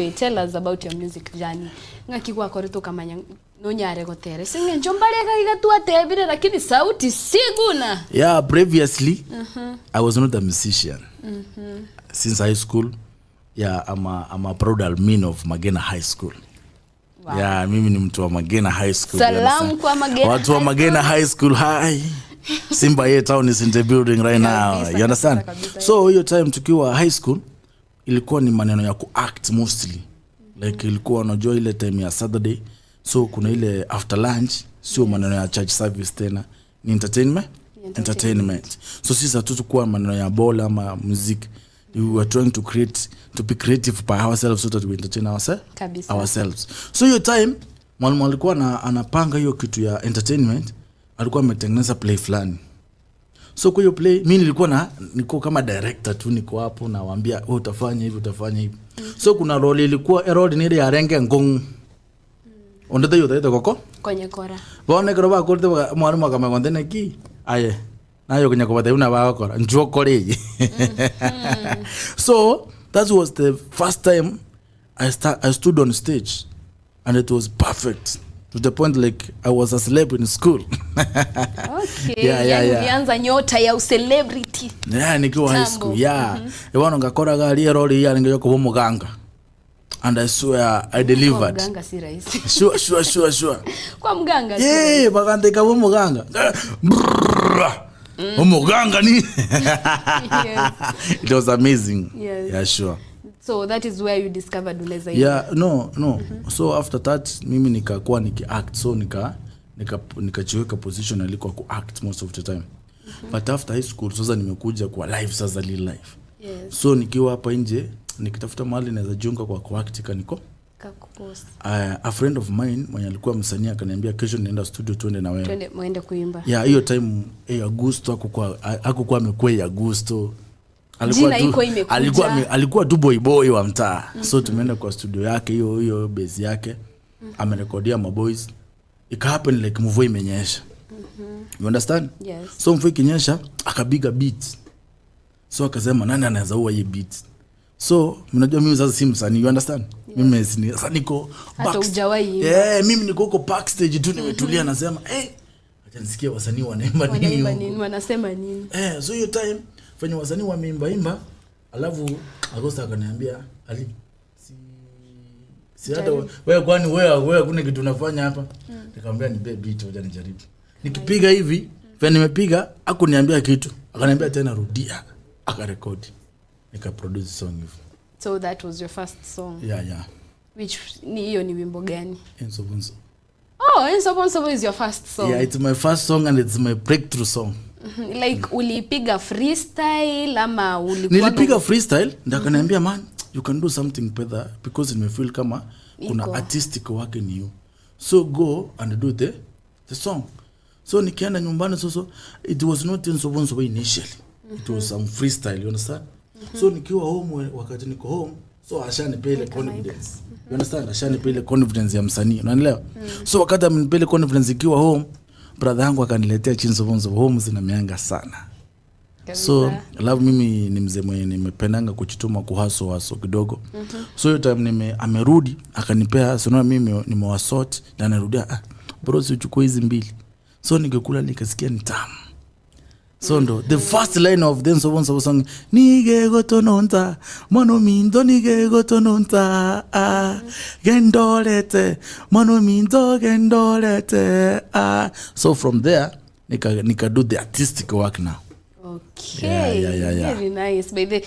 Anyway, tell us about your music journey. Ng'aki gwakorete okamanya nonyare gotera ase eng'encho mbare iga iga twatebire lakini sauti siguna. Yeah, previously I was not a musician. Since high school, yeah, I'm a proud alumni of Magena High School. Wow. Yeah, mimi ni mtu wa Magena High School. You Salamu understand? kwa Magena Watu wa High Magena School. High School, hi. Simba ye town is in the building right now. Kabisa, You understand? kabisa, kabisa. So hiyo time tukiwa high school ilikuwa ni maneno ya kuact mostly. Like ilikuwa, unajua ile time ya Saturday, so kuna ile after lunch, sio maneno ya church service tena, ni entertainment. Entertainment. Entertainment. So sisi hatukuwa maneno ya ball ama music. We were trying to create, to be creative by ourselves so that we entertain ourselves. Kabisa. Ourselves. So hiyo time mwalimu alikuwa anapanga hiyo kitu ya entertainment, alikuwa ametengeneza play fulani. So kwa hiyo play mi nilikuwa na niko kama director tu, niko hapo nawaambia, "Wewe utafanya hivi, utafanya hivi." So kuna role ilikuwa, role ni ile ya renge ngong ondete yotete koko Kwenye kora. Bono ekero bakorete mwalimu akamanya neki aye nayo konya kobatebia buna bagokora nchwo okore eye. So that was the first time I stood on stage and it was perfect to the point like I was a celeb in school. Okay. Yeah, Yani yeah. ulianza nyota ya ucelebrity. Yeah, nikiwa high Kitambo. school, yeah. Ebono ngakoraga ari erori yarenge yokuba omoganga and I swear I Kwa delivered. mganga si rahisi. Sure. Kwa mganga si Yeah, bakandika omoganga. Omoganga ni It was amazing. Yes. Yeah, sure. So that is where you discovered unaweza imba. Yeah, no. So after that mimi nikakuwa nikiact, so nikajiweka position alikuwa kuact most of the time. But after high school sasa nimekuja kwa life sasa, real life. So nikiwa hapa nje nikitafuta mahali naweza jiunga kwa kuact, niko Kakukosa. A friend of mine mwenye alikuwa msanii akaniambia, "Kesho nienda studio, tuende na wewe." Twende muende kuimba. Yeah, hiyo time Augusto hakukuwa amekuwa Augusto. Alikuwa Jina tu, iko imekuja. alikuwa tu boy boy wa mtaa. So tumeenda kwa studio yake, hiyo hiyo base yake, amerekodia maboys. Ika happen like mvua imenyesha. You understand? Yes. So mvua ikinyesha akapiga beat. So akasema, "Nani anaweza ua hii beat?" So mnajua mimi sasa si msanii, you understand? Mimi sasa niko Hata hujawahi imba. Yeah, mimi niko huko backstage tu nimetulia, nasema, "Eh, acha nisikie wasanii wanaimba nini Wanaimba huko." nini? Wanasema nini? Eh, so hiyo time venye wasanii wameimba imba, alafu Agosta akaniambia, "Ali, si hata wewe, kwani wewe hakuna kitu unafanya hapa?" Nikamwambia, "Nipe beat, wacha nijaribu." Nikipiga hivi, venye nimepiga hakuniambia kitu, akaniambia tena, "Rudia." Akarekodi, nikaproduce song hivyo. So that was your first song. Yeah. Which ni hiyo ni wimbo gani? Ensobonso. Oh, Ensobonsobo is your first song. Yeah, it's my first song and it's my breakthrough song. Like ulipiga freestyle ama ulikuwa Nilipiga freestyle, ndio akaniambia, "Man, you can do something better because nimefeel kama kuna Iko. Artistic work in you, so go and do the song." So nikienda nyumbani, so it was not Ensobonsobo initially, it was some freestyle, you understand? So nikiwa home, wakati niko home, so ashanipea ile confidence, you understand? Ashanipea ile confidence ya msanii, unanielewa? So wakati amenipea ile confidence ikiwa home, brother yangu akaniletea Chinsobonsobo. Home zinamianga sana. So alafu mimi ni mzee mwenye nimependanga kujituma, kuhustle hustle kidogo. So hiyo time amerudi akanipea sinaona mimi nimewasort na narudia, "Ah, bro, si uchukue hizi mbili?" So nikikula nikasikia ni tamu. So ndo the first line of the Nsobonsobo song, "Nigegotononta mwana minto, nigegotononta, ah, gendolete mwana minto, gendolete, ah." So from there nika do the artistic work now. Okay. Yeah. Very nice. By the